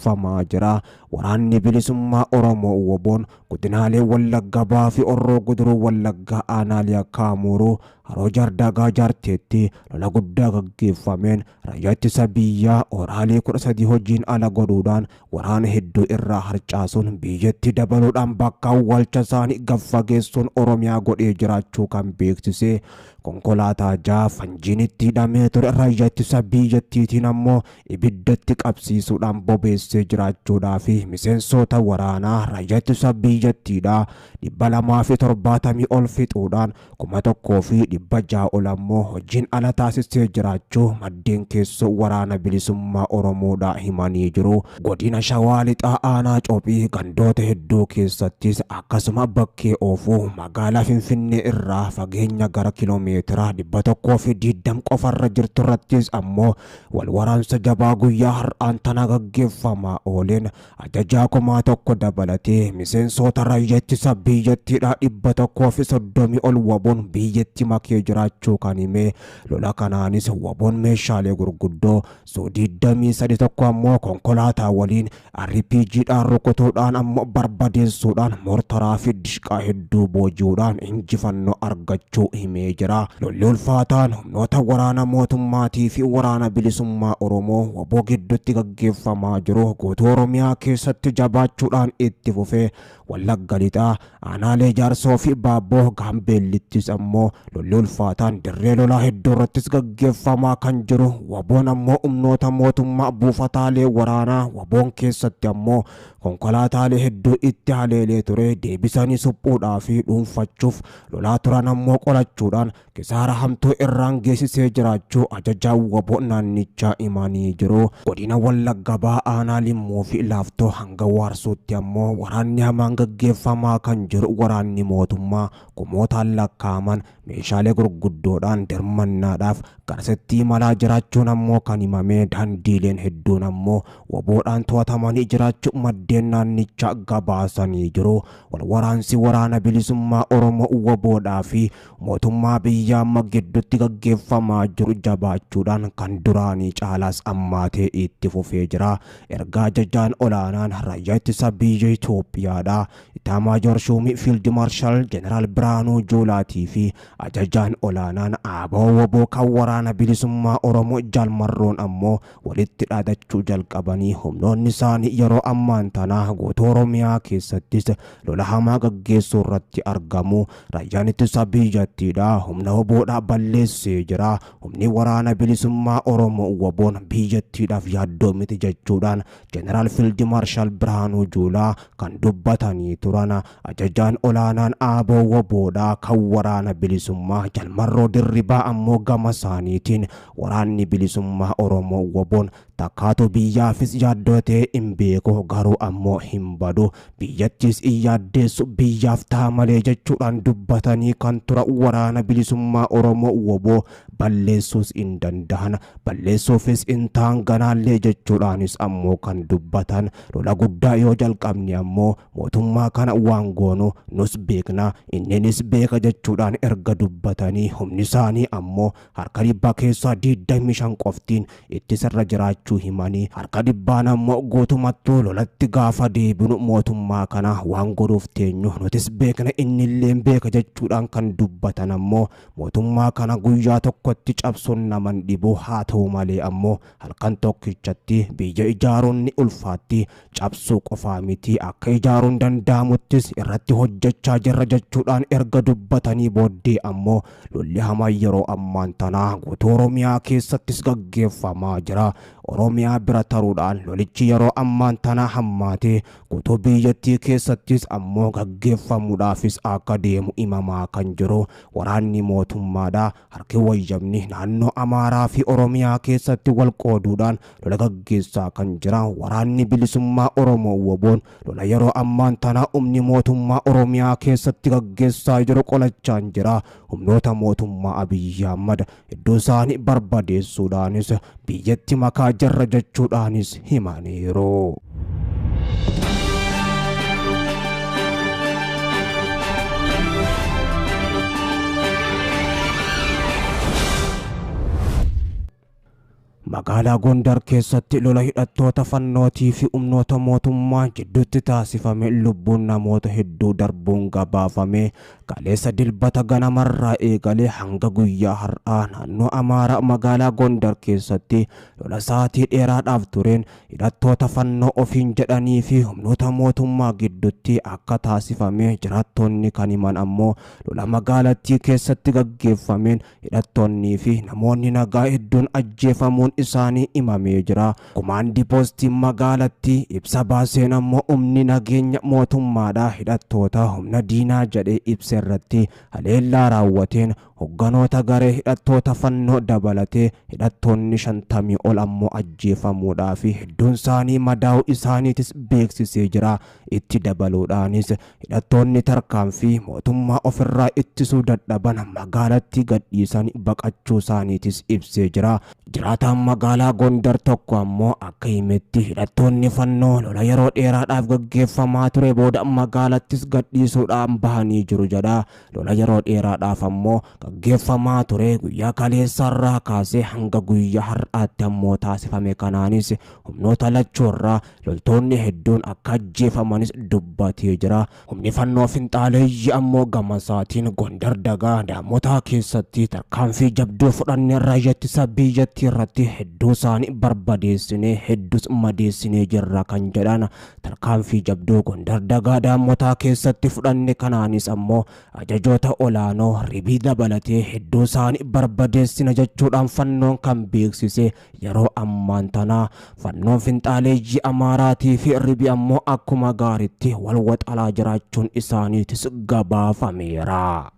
gaggeeffamaa jira. Waraanni bilisummaa Oromoo WBOn godinaalee Wallagga Bahaa fi Horroo Guduruu Wallaggaa aanaalee akka Amuuruu Haroo Jaardagaa Jaarteetti lola guddaa gaggeeffameen raayyaa ittisa biyyaa oraalee 13 hojiin ala godhuudhaan waraana hedduu irraa harcaasuun biyyatti dabaluudhaan bakka awwaalcha isaanii gaffageessuun Oromiyaa godhee jiraachuu kan beeksise konkolaataa 6 fanjiin itti hidhamee ture raayyaa ittisa biyyattiitiin ammoo ibiddatti qabsiisuudhaan bobeessee jiraachuudhaa fi miseensota waraanaa raayyaa ittisa biyyattiidhaa 270 ol fixuudhaan 1600 ol ammoo hojiin ala taasisee jiraachuu maddeen keessoo waraana bilisummaa Oromoodhaa himanii jiru. Godina Shawaa Lixaa aanaa Cophii gandoota hedduu keessattis akkasuma bakkee oofuu magaalaa Finfinnee irraa fageenya gara kiloomeetira 120 qofarra jirtu irrattis ammoo wal waraansa jabaa guyyaa har'aan tana gaggeeffamaa ooleen ajajaa 1000 dabalatee miseensota raayyaa ittisa biyyattiidhaa 130 ol WBOn biyyatti makee jiraachuu kan hime. Lola kanaanis WBOn meeshaalee gurguddoo Su 23 tokko ammoo konkolaataa waliin RPG dhaan rukutuudhaan ammoo barbadeessuudhaan mortaraa fi dishqaa hedduu booji'uudhaan injifannoo argachuu himee jira. Lolli ulfaataan humnoota waraana mootummaatii fi waraana bilisummaa Oromoo WBO gidduutti gaggeeffamaa jiru guutuu Oromiyaa keessatti jabaachuudhaan itti fufee Wallagga Lixaa aanaalee Jaarsoo fi Baabboo Gaambeellittis ammoo lolli ulfaataan dirree lolaa hedduu irrattis gaggeeffamaa kan jiru WBOn ammoo humnoota mootummaa buufataalee waraanaa WBOn keessatti ammoo konkolaataalee hedduu itti haleelee ture deebisanii suphuudhaa fi dhuunfachuuf lolaa turan ammoo qolachuudhaan kisaara hamtuu irraan geessisee jiraachuu ajajaan WBO naannichaa himanii jiru. Godina Wallagga Bahaa aanaa Limmuu fi Laaftoo hanga Waarsootti ammoo waraanni hamaan gaggeeffamaa kan jiru waraanni mootummaa kumootaan lakkaa'aman meeshaalee gurguddoodhaan dirmannaadhaaf garasitti imalaa jiraachuun ammoo kan himame daandiileen hedduun ammoo WBOdhaan to'atamanii jiraachuu maddeen naannichaa gabaasanii jiru. Wal waraansi waraana bilisummaa Oromoo WBOdhaa fi mootummaa biyya amma gidduutti gaggeeffamaa jiru jabaachuudhaan kan duraanii caalaas ammaatee itti fufee jira. Ergaa ajajaan olaanaan raayyaa ittisa biyya Itoophiyaadha. Itaamaajoor Shuumii Fiild Maarshaal Jeneraal Biraanuu Juulaatii fi ajajaan olaanaan ABO WBO kan waraana bilisummaa Oromoo Jaal Marroon ammoo walitti dhaadachuu jalqabanii humnoonni isaanii yeroo ammaan tanaa guutuu Oromiyaa keessattis lola hamaa gaggeessuu irratti argamu. Raayyaan ittisa biyyattiidha humna WBOdhaa balleessee jira. Humni waraana bilisummaa Oromoo WBOn biyyattiidhaaf yaaddoo miti jechuudhaan Jeneraal Fiild Maarshaal Biraanuu Juulaa kan dubbatanii turan. Ajajaan olaanaan ABO WBOdhaa kan waraana bilisummaa Jaal Marroo Dirribaa ammoo gama isaaniitiin waraanni bilisummaa Oromoo WBOn takkaatu biyyaafis yaaddoo ta'e hin beeku garuu ammoo hin badu biyyattis hin yaaddeessu biyyaaf ta'a malee jechuudhaan dubbatanii kan tura waraana bilisummaa Oromoo WBO balleessuus hin danda'an balleessuufis hin ta'an ganaallee jechuudhaanis ammoo kan dubbatan. Lola guddaa yoo jalqabne ammoo mootummaa kana waan goonu nus beekna inninis beeka jechuudhaan erga dubbatanii humni isaanii ammoo harka 100 keessaa 25 qoftiin ittisarra jiraachuu himanii harka 100n ammoo guutumattuu lolatti gaafa deebinu mootummaa kana waan godhuuf teenyu nutis beekna innillee beeka jechuudhaan kan dubbatan ammoo mootummaa kana guyyaa tokkotti cabsuun naman dhibu haa ta'u malee ammoo halkan tokkichatti biyya ijaaruun ni ulfaatti cabsuu qofaa miti akka ijaaruun danda'amuttis irratti hojjechaa jirra jechuudhaan erga dubbatanii booddee ammoo lolli hamaa yeroo ammaan tanaa guutuu Oromiyaa keessattis gaggeeffamaa jira. Oromiyaa bira taruudhaan lolichi yeroo ammaan tanaa hammaatee guutuu biyyattii keessattis ammoo gaggeeffamuudhaafis akka deemu himamaa kan jiru waraanni mootummaadha. Harki wayyamni naannoo Amaaraa fi Oromiyaa keessatti wal qooduudhaan lola gaggeessaa kan jira. Waraanni bilisummaa Oromoo WBOn lola yeroo ammaan tanaa humni mootummaa Oromiyaa keessatti gaggeessaa jiru qolachaa jira. Humnoota mootummaa Abiyyi Ahmad iddoo isaanii barbadeessuudhaanis biyyatti makaa jirra jechuudhaanis himaniiru. Magaalaa Gondar keessatti lola hidhattoota fannootii fi humnoota mootummaa jidduutti taasifame lubbuun namoota hedduu darbuun gabaafame. Kaleessa Dilbata ganamarraa eegalee hanga guyyaa har'aa naannoo Amaaraa magaalaa Gondar keessatti lola sa'aatii dheeraadhaaf tureen hidhattoota fannoo ofiin jedhanii fi humnoota mootummaa gidduutti akka taasifame jiraattonni kan himan ammoo lola magaalattii keessatti gaggeeffameen hidhattoonnii fi namoonni nagaa hedduun ajjeefamuun isaanii himamee jira. Kumaandii poostii magaalattii ibsa baaseen ammoo humni nageenya mootummaadhaa hidhattoota humna diinaa jedhee ibsa irratti haleellaa raawwateen hogganoota garee hidhattoota fannoo dabalatee hidhattoonni 50 ol ammoo ajjeefamuudhaa fi hedduun isaanii madaa'uu isaaniitis beeksisee jira. Itti dabaluudhaanis hidhattoonni tarkaanfii mootummaa ofirraa ittisuu dadhaban magaalattii gadhiisan baqachuu isaaniitis ibsee jira. Jiraataan magaalaa Gondar tokko ammoo akka himetti hidhattoonni fannoo lola yeroo dheeraadhaaf gaggeeffamaa ture booda magaalattis gadhiisuudhaan bahanii jiru jedha. Lola yeroo dheeraadhaaf ammoo gaggeeffamaa ture guyyaa kaleessarraa kaasee hanga guyyaa har'aatti ammoo taasifame kanaanis humnoota lachuurraa loltoonni hedduun akka ajjeefamanis dubbatee jira. Humni fannoo finxaaleeyyii ammoo gama isaatiin Gondar dagaa daamotaa keessatti tarkaanfii jabduu fudhannee raayyaa ittisa biyyattii irratti hedduu isaanii barbadeessinee hedduus madeessinee jirra kan jedhan tarkaanfii jabduu Gondar dagaa daamotaa keessatti fudhanne kanaanis ammoo ajajoota olaanoo ribii dabalatee hedduu isaanii barbadeessina jechuudhaan fannoon kan beeksise yeroo ammaan tanaa fannoon finxaaleeyyii Amaaraatii fi ribii ammoo akkuma gaariitti wal waxalaa jiraachuun isaaniitis gabaafameera.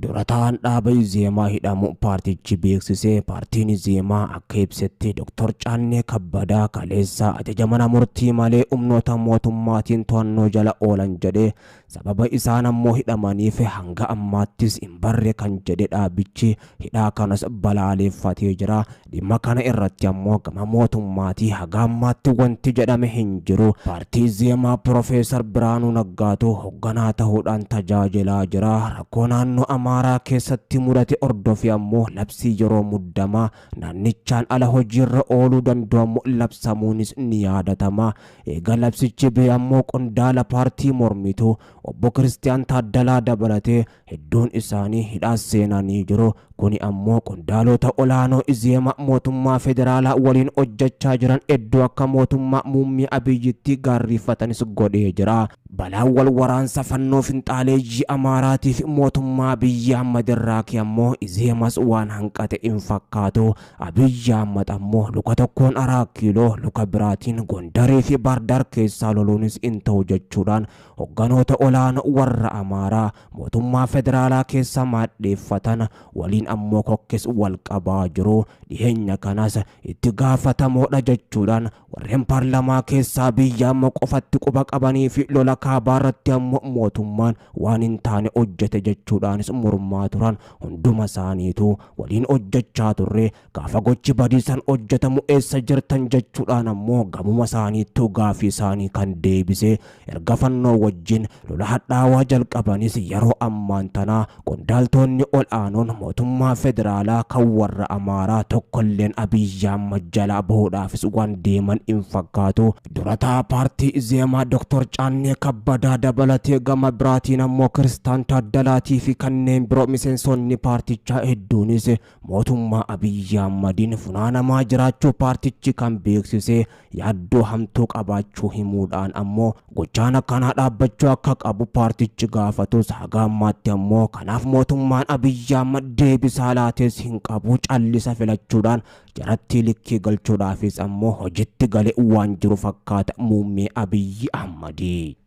Durataan dhaaba Izeemaa hidhamu paartichi beeksisee paartiin Izeemaa akka ibsetti Dr. Caannee Kabbadaa kaleessa ajaja mana murtii malee humnoota mootummaatiin to'annoo jala oolan jedhee sababa isaan ammoo hidhamaniif hanga ammaattis hin barre kan jedhe dhaabichi hidhaa kanas balaaleffatee jira. Dhimma kana irratti ammoo gama mootummaatii haga ammaatti wanti jedhame hin jiru. Paartii Izeemaa Profeesar Biraanuu Naggaatu hoogganaa ta'uudhaan tajaajilaa jira. Rakkoo naannoo Amaaraa keessatti mudate hordofee ammoo labsii yeroo muddamaa naannichaan ala hojiirra ooluu danda'amu labsamuunis ni yaadatama. Eega labsichi ba'e ammoo qondaala paartii mormituu obbo Kiristiyaan Taaddalaa dabalatee hedduun isaanii hidhaa seenanii jiru. Kuni ammoo qondaalota olaanoo Izeemaa mootummaa federaalaa waliin hojjechaa jiran hedduu akka mootummaa muummee Abiyyitti gaarriffatanis godhee jira. Balaan wal waraansa fannoo finxaaleeyyii Amaaraatii fi mootummaa Abiyyi Ahmad irraa ka'e ammoo Izeemas waan hanqate hin fakkaatu. Abiyyi Ahmad ammoo luka tokkoon Araa Kiiloo luka biraatiin Gondarii fi Baardaar keessaa loluunis hin ta'u jechuudhaan hogganoota olaanoo warra Amaaraa mootummaa federaalaa keessa maadheeffatan waliin ammoo kokkes wal qabaa jiru. Dhiheenya kanas itti gaafatamoodha jechuudhaan warreen paarlamaa keessaa biyya amma qofatti quba qabanii fi lola kaabaa irratti ammoo mootummaan waan hin taane hojjete jechuudhaanis mormaa turan. Hunduma isaaniitu waliin hojjechaa turre gaafa gochi badiisan hojjetamu eessa jirtan jechuudhaan ammoo gamuma isaaniittuu gaafii isaanii kan deebise. Erga fannoo wajjin lola hadhaawaa jalqabanis yeroo ammaan tanaa qondaaltonni ol aanoon mootummaa federaalaa kan warra Amaaraa tokkolleen Abiyyi Ahmad jalaa bahuudhaafis waan deeman hin fakkaatu. Durataa paartii Izeemaa Dr. Caannee Kabbadaa dabalatee gama biraatiin ammoo Kiristaan Taaddalaatii fi kanneen biroo miseensonni paartichaa hedduunis mootummaa Abiyyi Ahmadiin funaanamaa jiraachuu paartichi kan beeksise yaaddoo hamtuu qabaachuu himuudhaan ammoo gochaan akkanaa dhaabbachuu akka qabu paartichi gaafatus haga ammaatti ammoo kanaaf mootummaan Abiyyi Ahmad deebisaa laatees hin qabu callisa filachuudhaan jaratti likkii galchuudhaafis ammoo hojitti gale waan jiru fakkaata muummee Abiyyi Ahmadi.